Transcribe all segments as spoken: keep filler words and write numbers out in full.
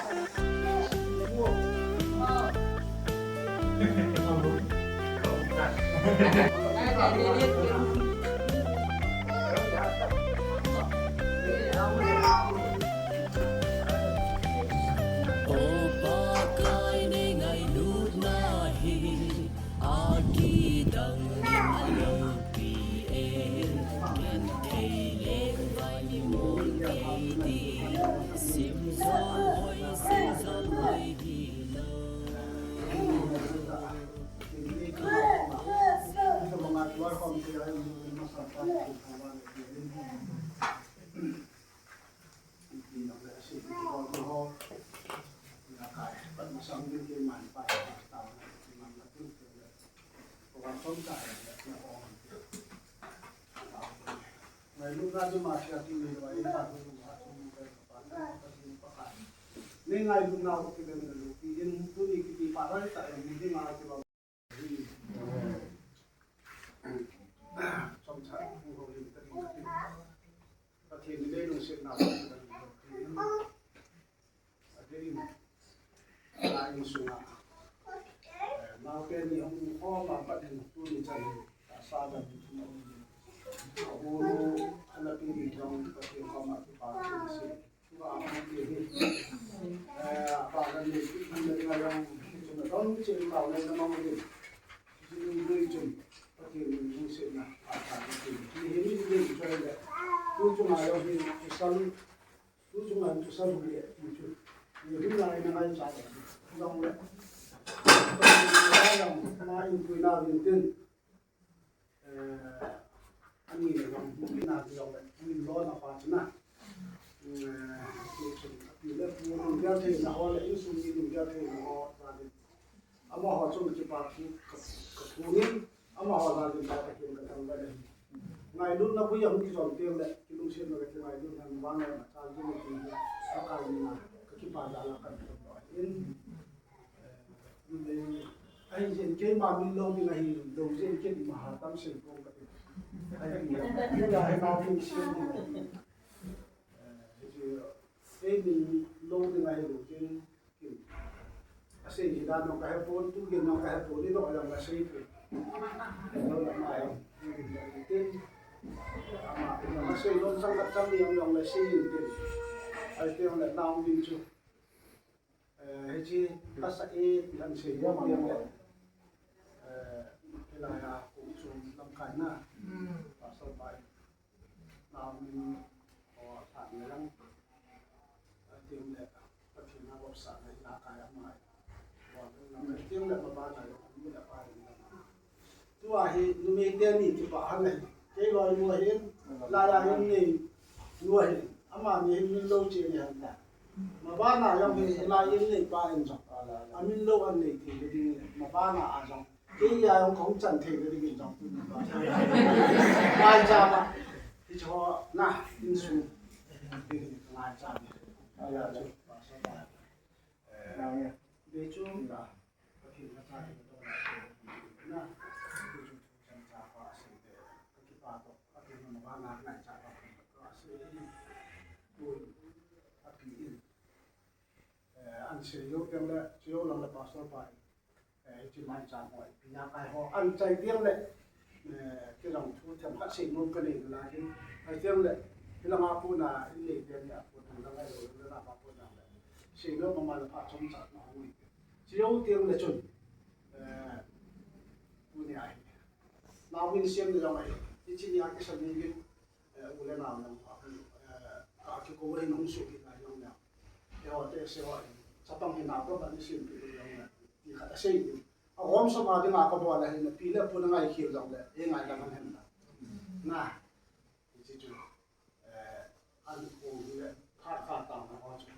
O Pakai, nei ngailutna hi akidang in alopi e, genthei leng vai mimol kei ding, simjo hoi, seijo hoi hilou. Nei ngailutna u kidang in alopi in, tuni kiti pa rai ta in, nei ngailutna u kidang in alopi in. Pathen in nei lungsetna u kidang in alopi in. Adeh in, a insunga, eh, naote ni hung khom a pat in tuni chan hi, tahsa dang in thum a um in. Ahung, ana pi ni jong Pathen koma kipa thu sei. Tua hung pi hi. Eh, apa kan ni, kan ni nga jong, chun a don chin tao le na mang ni. Chun ni chun, Pathen in lungsetna, a ta ni chun. Ni hi ni ni chun le. Tu chun a jong hi, tu san Tu chunga tu san hu le, tu chu. Ni hu lai na ngai cha le. Long le. Long na in pui na vin tin. Eh, ani le long, ni na ti long le. Ani lo na pa chu na. Eh, tu chu. Pi le pu nung dia thei na ho le, insung ni nung dia thei na ho, ta le. Amaho chunga kipa thu ka, ka thu in, amaho jal in Pathen ka thangvah in. Ngailutna bui a hung kijom teng le, kilungsetna le kingailutna vang a chal ding ti hi, Pakai min a ka kipa jal a kan thum loi in. Eh, ahi jeh in keima min lo ding ahi lou jeh in kei ma ha tam sei pong ka ti. Ahi jeh in, ya he ma min sei ding. Eh, ahi jeh in, kei min lo ding ahi lou jeh in, Asei hi dan jong ka hepon, tu gin jong ka hepon, idoh jong ka sei pon. Idoh jong ka sei pon. Ama, idoh ka sei nom chang ka chang jong jong ka sei pon. Ahiti jong le nao ding chu. Eh, hiche ka sa e, ti han sei nom jong le. Eh, hilai a kum sung lamkai na. Pastor pa. Nao min, o, tha ni lang. Ati le, Pathen a gopsa na ina kai ama. Ati le, ma ba na yo, ni le pa ni. Tua hi, numei te ni ti pa han le. Kei loi mo hin, la ya hin ni, mo hin. Ama ni hin min lo che ni han ta. Ma ba na yo hin, la yin ni pa hin jong. A min lo an ni ti ni, ma ba na a jong. Kei a jong kahung chan thei le ding in jong tu ni ba. Ngaicha ba. Hiche ho na, insung. Ding in ngaicha ba. Aya chu. Eh, dei chu na. Pathen na cha na. Dei chu chan cha ba se de. Ka kipa to. Pathen na ba na ngaicha ba. Ka se. Tu. Api in. Eh, an sei jou teng le, sei jou lang le pastor pa in. Eh, hiche maicham ho, ipi na kai ho, an chai teng le, eh, kei jong thu themkhat sei nom ka nei lai hin. Ai teng le, hilanga kona, in nei teng le, a kona lang ai lou, hilanga pa kona le. Sei nom mama le pha chomcha na hung nei. Sei jou teng le chun, eh, koni ahi. Nao min siam le jong ahi. Hiche ni a kisa ni min, Eh, u le nao jong, eh, ka kikou in hung suh kit lai jong le. Eiho te se ho, chapang hi nao toh ka ni sim pi jong le. Ti khat asei in. A hom som a dinga ka bol a hin, pi le pu na ngai khel jong le, ei ngai lang hen la. Na, hiche chu, eh, an kou hi le, phat khat tang na ho chu.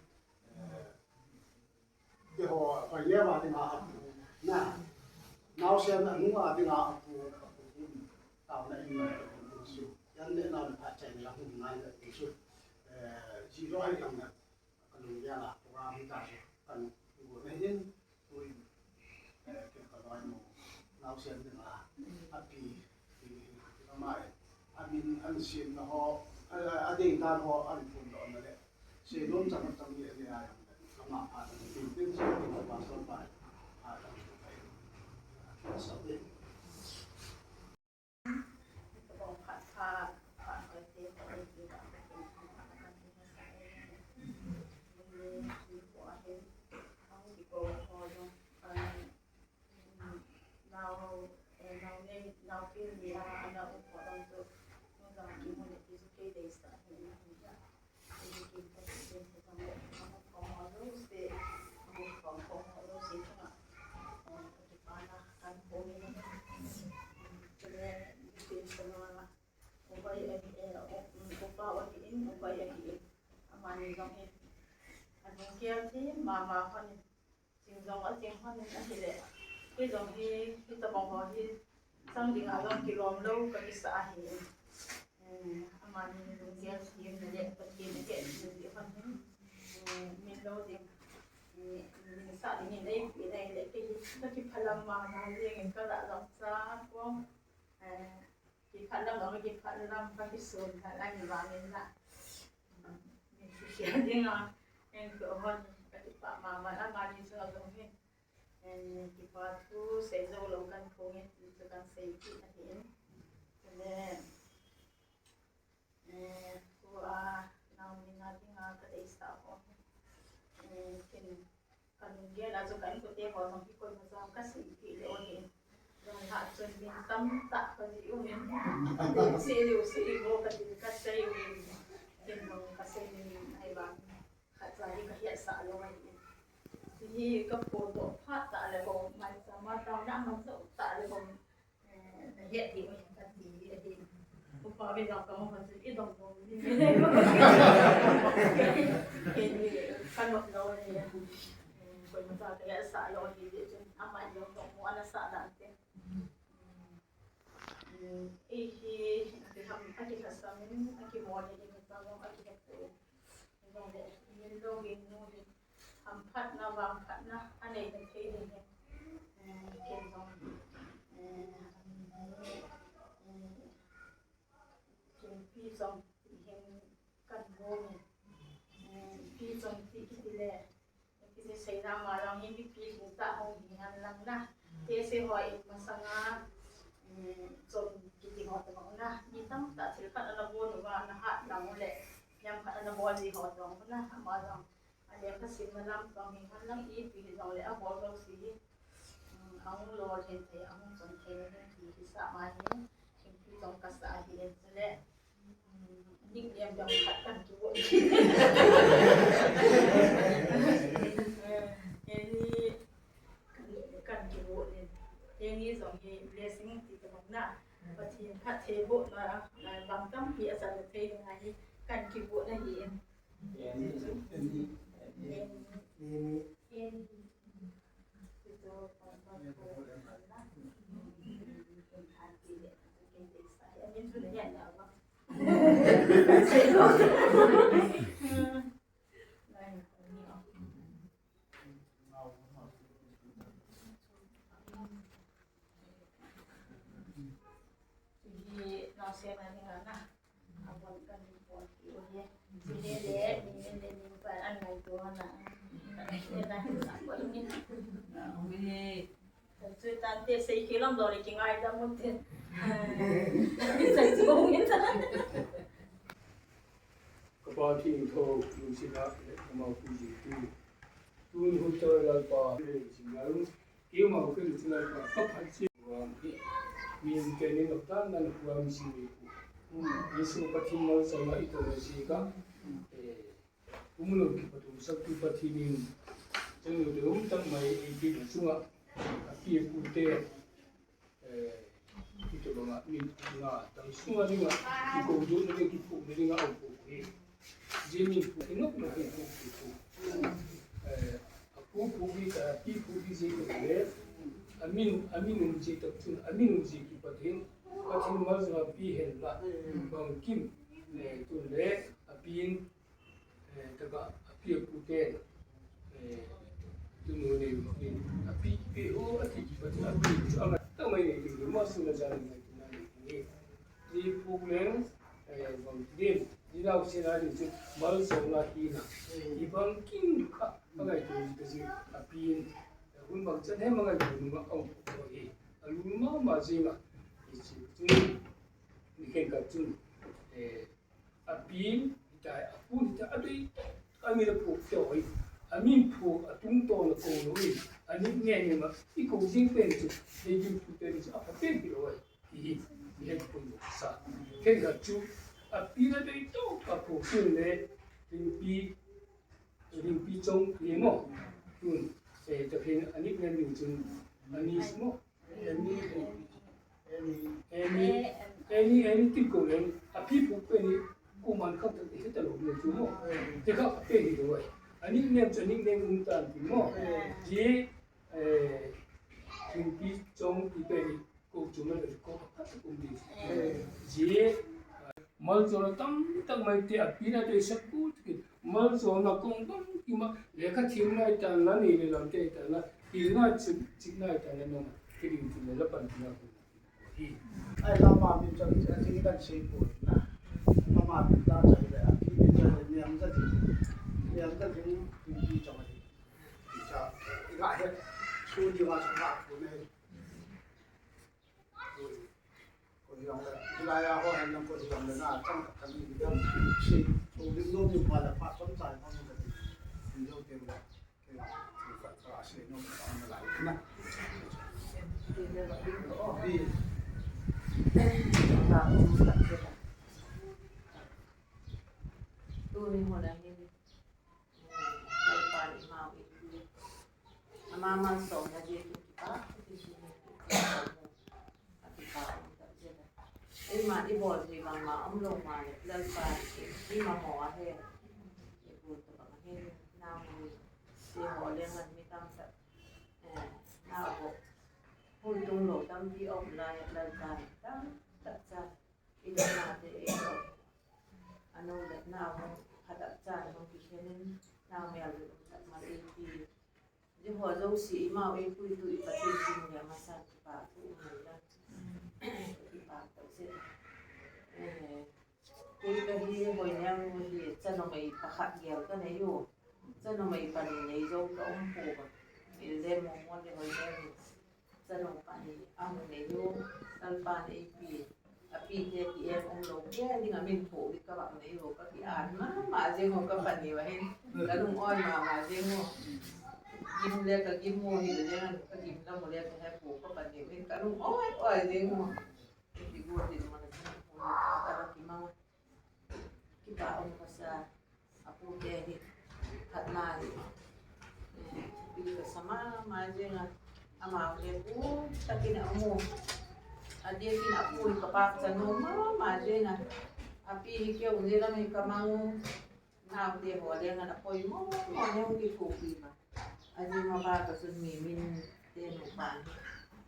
Eh, Keiho, koi le va dinga apu, na. Naosen a nunga dinga apu, apu, taona in ma, apu, su. Yan le nao le phat chai le hung ngai le, su. Eh, ji lo hai lang na. Ka lung ya la, program hi ta su. Kan, u na hin, u in. Eh, ke ka loi mo. Naosen dinga, api, Ama, amin, an siamna ho, a, a, adei dan ho, an phondohna le. Seinom chang chang le, le a jong le. Ama phat Jong hi, alunggel thim mama hon in, ching jong aching hon in ahile, kei jong hi, hitobang ho hi chang dinga jong kilom lou kakisa ahi. Eh, amani lunggel thim nale Pathen ahetthei ding hon hin, eh, min lou ding, eh, min sah dingin eipeh in ahile, kei hi kakiphalam mama jengin kalah jong cha pong, eh, kiphalam jong kakiphalam, kakisonlhah ahivangin la, mm, min sukhen dinga, eh, kihon kakipah mama, amani chunga jong hi, eh, kipa thu seijou lou kaphong e ti chu kaseipeh ahin. Chule, eh, tua Naomi na dinga kadeisah ho, eh, ken kalunggel a chu ka inkote ho jong hi koima jong kaseipeh lou ahin. Jong lhah chun min tamtah kajih uvin, ding seh leu seh in bou katin kasei uvin, ken jong kasei uvin ahivang khatcha hi kahetsah lou ahi. Hiche hi kaphodoh phat tah le bou, maicham a taona aman jou tah le bou, eh, nahet ding ahi kati ahi. Upa ve jong kamu khat chu idong dong ni. Kei hi kanop lou ahi. Koimacha kahetsah lou ahi, hijeh chun ama idong dong mu ana sah dan te. Ei hi, akiham, akilhasam in, akimol in, imacha jong akihepoi. Ijongle, min lou hin nu hin, hamphatna, vangphatna, aneina thei ding hi, eh, ken jong, eh, eh, ken pi jong, hin kan gong in, eh, pi jong ti kiti le, Hiche seina ma jong hi mipi lhing tah hung hi hen lang na. Tese ho in masanga, um, chom kiti ho tobang na. Mi tamtah thil khat ana bol uva, ana hat lang u le, niam khat ana bol ji ho tobang na. Ama jong, alekha simna lam tobang hi hen lang, ipi hijongle abol jouse hi, um, ahung lolhin thei, ahung chon thei na ding ti hisah ma hi, thingpi jong kasah ahi in chule. Ning liam dang khat kan kivoh. Heni kan kivoh in. Heni jong hi blessing ti tobang na. Pathen phattheibohna, bang tampi achan thei ding ahi kan kivoh na hi in. Heni. Heni. Heni. Ka Pathen thou, lungset a le amau puijing tu. Tuni hun chang Lalpa, le jing Lalpa, keima ken Lalpa, ka phat chi wa mi, mi ken ni nok tan nan kuam si mi ku. Jesu Pathen mal sa ma ito na si ka. Eh, Pumlou kipatom saktu Pathen in, chanu te um tak mai eipina chunga, api apu te, eh, kiti banga min nga, tang sunga dinga, kikou dohna le kiphuhna dinga aum pou hi. Jeh min phu, inok nok hi phu, phu, phu. Eh, apu phu hi ka, api phu hi jeh tah le, amin, amin um jeh tah chun, amin um jeh kipat in, Pathen mal jong api hen la, bangkim, eh, tun le, api in, Eh, taka, api apu te, eh, tunu nei, nei, api, pi, o, ati, ati, api, chu anga, tamai nei, nei, ma su na jan nei, nei, nei, nei. Ni pu leng, eh, bang din, ni nau se na ni chu, mal so na hi na. Ni bang king kha, ka ngai tu, ka si, api, eh, hun bang chan he ma ngai tu, ma au, ko he. Alu ma, ma si ma. Ni si, tu, ni ken ka tu, eh, Api, hita, apu, hita, adei, ami la phu, te oi. Ami phu, atung to na ko loi. Ani nge nge ma, i ko jing pen chu, dei jing phu pen chu, apa pen pi oi. Hi, hi, hi, phu sa. Ken ga chu, api la dei to, ka phu pen le, ring pi, ring pi chong, ye mo. Tun, eh, ta pen, ani nge ni chun, ani mo. Eni, eni, eni, eni, eni, eni, ti ko len, api pu pen ni, Kuman khat khat hi ta lo le chu mo. Te kha te hi lo. Ani nem chu ani nem um tan ti mo. Ji, eh, Thingpi Chong ti te hi ko chu ma le ko khat um ti. Ji, Malchona tamtak mai te a pina te sa ku ti. Malchona kong bang ki ma lekha thim nai ta na ni le lam te ta na. Ki na chi, chi nai ta na no. Ki ding ti le la pan ti na ku. Ai, lama min chan, a thing kan sei poi na. Lama min ta chai le, a pi min chai le, niam ta ding. Niam ta ding, pi pi chang le. Pi cha, i ga he, su di wa chang la pu ne. Ko hi jong le, i la ya ho han lang ko hi jong le na, chang kan ni dam. Si, ko lim lo ni pa la pa chom chai ma ni. Ni lo te la. Tuni hon a hin, Lalpan imau in, ama malsomna jeh in kipa, akipa um tah jeh a. Eima ibol thei bang ma umlou ma le, Lalpan i, ima mo ahi. Ibol tabang ahi, na mo. Eiho leng an mi tamtah, eh, nao bou. Hung tung lou tampi um lai, Lalpan tamtah cha. I nao te, eiho. Anu le nao hung phatah chan hung kikhen in, nao mel le um tah mal eiti. Eiho jouse, imau eipuitu i Pathen chunga masang kipa thu um lai. Kipa tah jeh. Eh, Kei kahi Hoineo hi, chanumei pakhat gel kanei u. Chanumei pani nei jou ka um pouva. Hilele Momon le Hoineo hi, chanu pani ahung nei u. Lalpan eipi, api te ki em umlou, kei dinga min thoh di kavah nei u, kaki an mama jeng u kapani uva hin. Kalung oi mama jeng u. Gim le kagim u, hilele ngan kagim lam u le kahe pou kapani uva hin. Kalung oi oi jeng u. Kipa um kasa, apute hi, phatna hi. Eh, pi kasa mama jeng a, ama le pu, takin a um u. Adeh in apu hi kapachat nom mama jeng a. Api hi keu ni lam hi kamang u. Naote ho le ngan apoimo mo, mo ne hung kithopi ma. Ajeh ma ba ka sun mi min te nupa.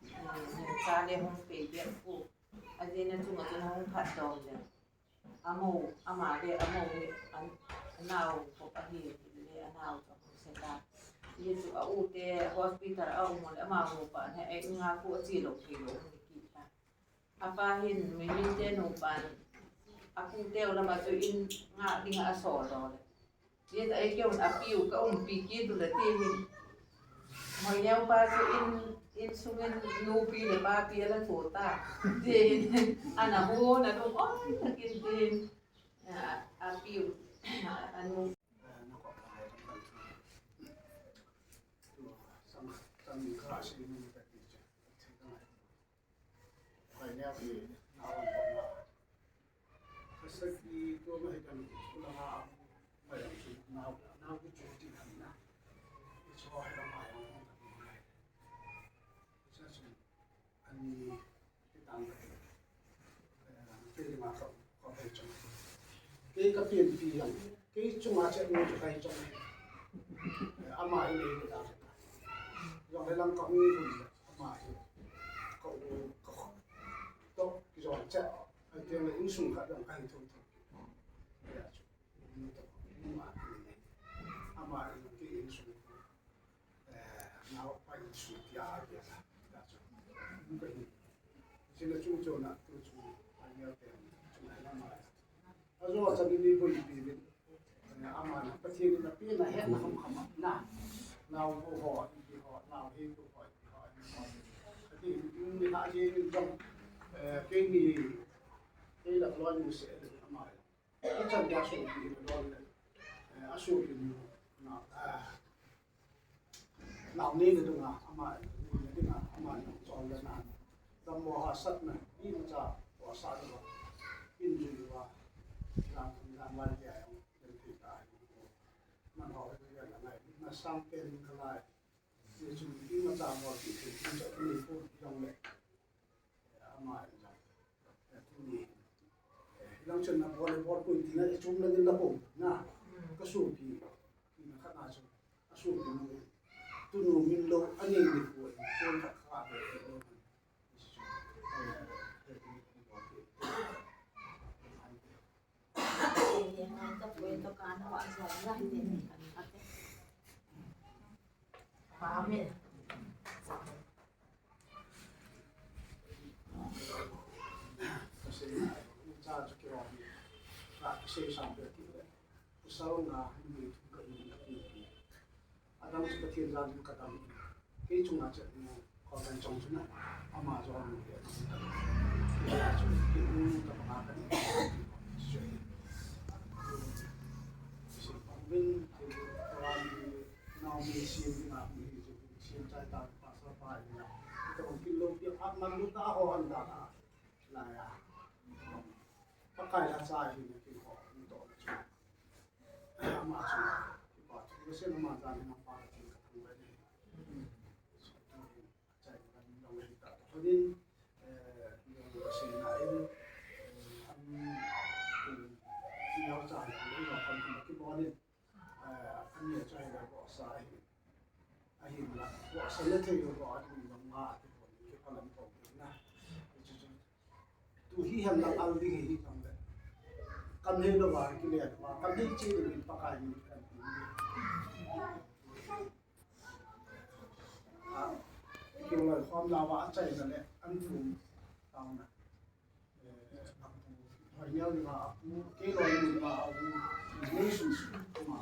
Eh, cha le hung pe be pu. Ajeh na chunga chun hung phatdoh le. Amo, ama le, amo le, an, anao ko ahi le, anao ko se ta. Ye chu a u te hospital a um le, ama u pa ne, eh, nga ko a chi lo, chi lo, ni ki ta. Apa hin, mi min te nupa, a pu te u lama chu in nga ding a so lo le. Ye ta ei keu a piu ka umpi kit u le ti hin. Hoineo pa chu in, insung in nupi le papi ala tho ta. Ti hin, ana ho, na dong, oi, takin ti hin. A, a piu, a, a nu. Hoineo hi, na wan ko na. Kasagi to ma hi kan ko la ma, ma yang su na, na ko chu ti kan na. Ko chu hi la ma yang ko na. Sa su ani ti tang ka. Eh, ti ma ko, ko hai chu. Kei ka pienpi jeng. Kei chunga chet ni chu kahi chong. Eh, ama hi nei ta. Jong le lang ka hung hun le, ama hi. Ka u, ka kho. To, kijon chet. Ahi teng le insung khat jong kahi thou thou. Ya chu. Ama hi, ama hi, kei insung. Eh, naopa insung tia a bia la, tia chu. Ka hin. Sina chung chona, tu chu, a neo te, chung hai lama. A jo chan ni boipi uvin. Eh, ama na, Pathen in apena hetna kham kham a, na. Nao bu ho, ipi ho, nao he bu ho, ipi ho, ipi ho. Ati, ni ha je ni jong, eh, keini, kei la loi mu se, ama. Ichan dia sopi in adon le, eh, asopi nu, na, eh, nao neina dinga, ama, neina dinga, ama nang chol le na. Dammo hahsatna, imacha, hahsat uva, in jui uva, lam, lam lai dia, lam thei ta, man ho, na ngai, na sang pen na lai, ni chu imacha mo ti thei, imacha ni ko, jong le. Ama in jong, eh, tuni, eh, Nang chun na bol le bol poi tina, i chom na din la poi na. Ka sopi, ina khat na chu, a sopi nu, tunu min lo, a neng ni poi, kon khat kha be, be, be. Amen. Adang chu Pathen jan in ka dam. Kei chunga chet nu, kol kan chong chu na, ama jo nu le. Kei chu, kei nu ta pa ka ni. Sin pang bin, kei ran ni, nau mi sin ni na, mi ju, sin chai ta, pa sa pa ni na. Ka kilo pi, at man lu ta ho han ta ta. La ya. Pakai la cha hi ni ki ho, ni to chu. Ama chu, kipa thu, Pathen ama jan in ama pa ka thu ka thu le ni. So, tu hin, achai kan dong le ta to din, eh, dong le se na in, eh, am, eh, ni au cha ni, ni au kan ki bol in, eh, ani achai la ko sa hi. Ahin la, ko sa le thei ko a ding dong nga ki bol ni ki palam ko na. Chu chu. Tu hi hen lang al ding hi jong le. Kan hei lou va, kile lou va, kan hei che ding in Pakai min kan ti. A, kile lou khom lou va, achai na le, an tum tao na. Eh, a pu, hoi neo ni va, a pu, kei loi ni va, a pu, relationship ma.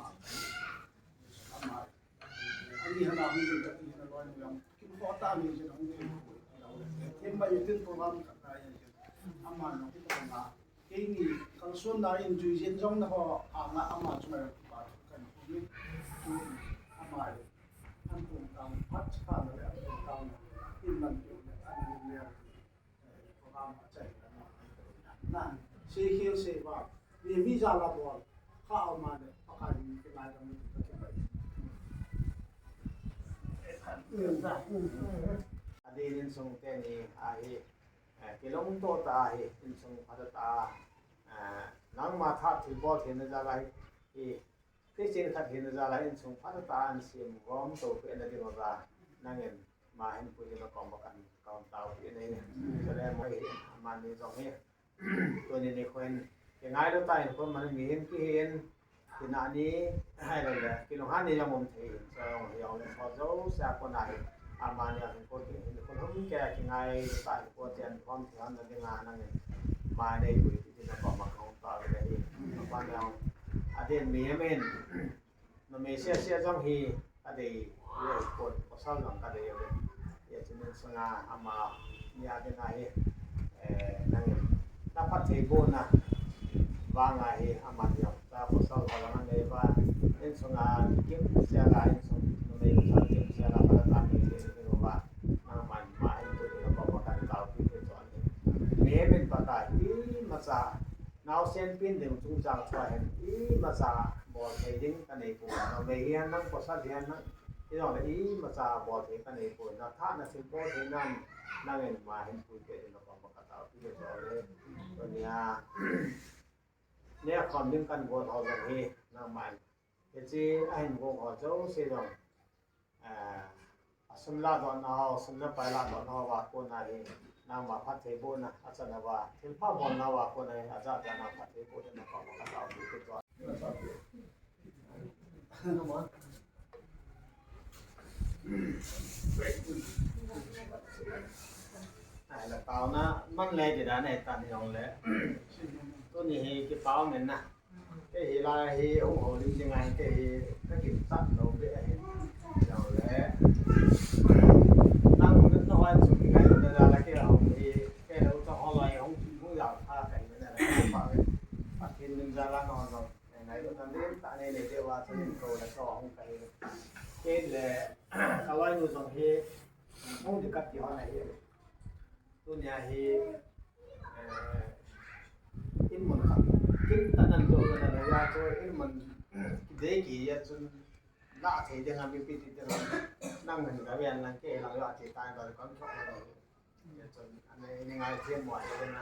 Ama. Ani hana hung ding ka ti hana loi mu yang. Kin ho ta ni jin hung ding ko. Tin mai tin program ka ta ya jin. Ama no ki ta na. Kei ni kalson na in jui jin jong na ho anga ama chu mai pa kan ko ni. Ama. An kum tang phat ka na le an kum tang na. In man ki an ni le. Program a chai na, na, na, se khel se va, mi, mi jal a bol, kha a ma le, Pakai min kingai dam ni ka kipai. Adin insung teni ahi, eh, kilungto tah ahi, insung phatah tah, eh, nangma tha thilbol theina jal ahi, i, Christian khat hina jal a insung phatah tah a an sem gom to peh na ding uva, nangin ama hinpui ding a kom a kan, kan taopeh na ahi. Chule mo hi, amani jong hi. Tuni nikho hin, kingailu tah in kon man mihem kihin, tina ni, ahilou le, kilunghan ni jong um thei hin, so jong hi jong le, so jouse a kon ahi. Amani a hinkho, hinkho lhum kei a kingailu tah in kon chen khom thei hon na ding a nangin ama neipui ding a kom a kan taopeh na ahi. Amani jong, adin mihem in, numei sese jong hi kadei le, kon pasal jong kadei le. Hijeh chun insung a amani a ding ahi, eh, nangin na phattheibohna vang ahi, amani jong cha pasal ho jong anei uva, insung a kimsel a, insung numei pasal kimsel a phatah tah nei le ding uva, nangman ama hinpui ding a kom a kan taopeh kit chu ahi. Mihem in Pakai imacha naosen pen ding chungchang thua hin imacha bol thei ding kanei poi. Numei hihen lang, pasal hihen lang, hijongle imacha bol thei kanei poi. Na tha na thilbol theina in nangin ama hinpui peh ding a kom a ka taopeh kit chu ahi. Tunia neh khom ding kan bol ho jong hi nangman Hiche ahin gong ho jouse jong, eh, asum ladohna ho, sum le pai ladohna ho a kona hi, nangma phattheibohna, achan uva, thilpha bolna uva kona hi, ajat jat a phattheibohna kom a ka taopeh kit chu. Ahile taona man le ti dan ahitan hijongle. Tuni hi kipah um in na. Kei hi lai hi hung houlim ding ahi, kei hi ka ginchat lou beh ahi. Jongle, nang na hoi sung ding ahi, na jal a kei hung hi, kei lou chang ho lai hung, hung jal tha kahi na, na pa ve. Pathen min jal a na hon jong, ngai lou na lim ta nei nei deh uva, chun ko la so hung kahi. Kei le, ka loinu jong hi, hung ding kati hon ahi. Tunia hi, eh, in mun khat, kin ta nan lo na la ya chu in mun, eh, kidei kit a chun la thei ding a mipi ti ding a nang hin ka ven lang kei lang ya ti tai ba kon thok na lo. Ya chun, ani, ni ngai thiam mo hi na.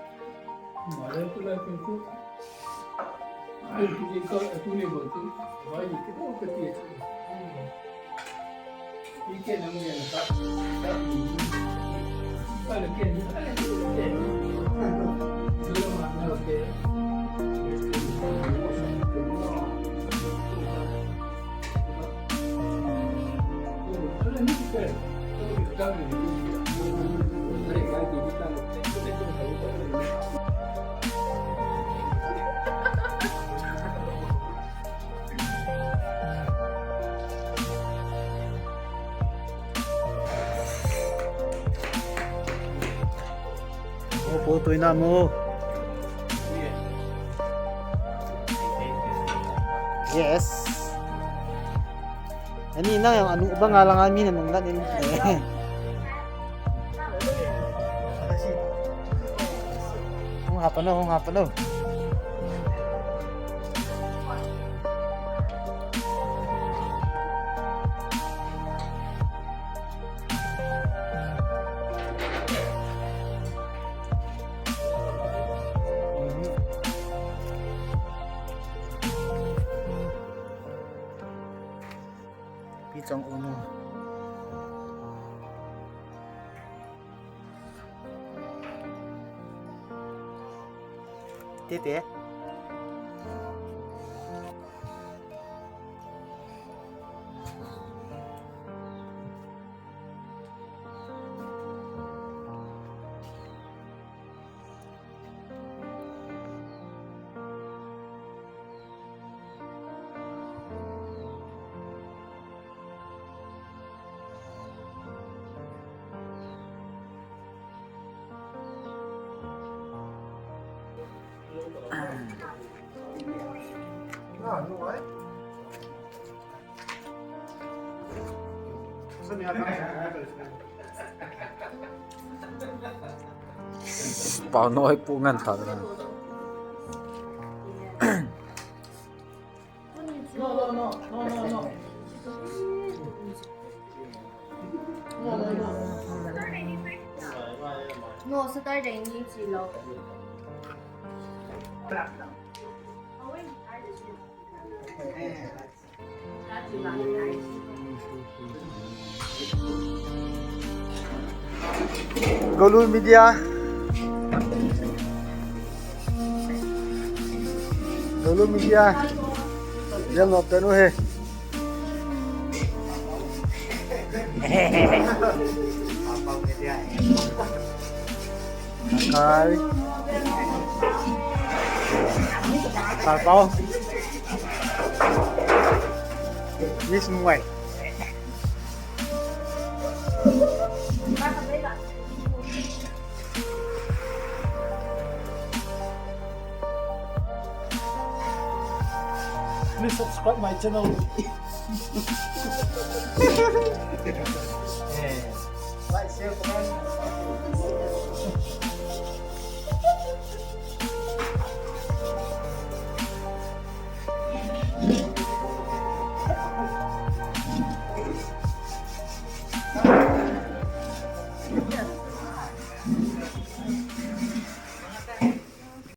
Mo, po, tuina mo. Yes. Ani na yang anu bang alang ami na nung natin. Hung hapa no, hung hapa no. Pi chong unu. Tete. Pau noi pu ngan tha na. No, Saturday ni chi lo. Golu Media. Golu Media. Jam nop tanu he. Kai. Kai pau. Yes, muai. Please subscribe my channel. Like, share, comment.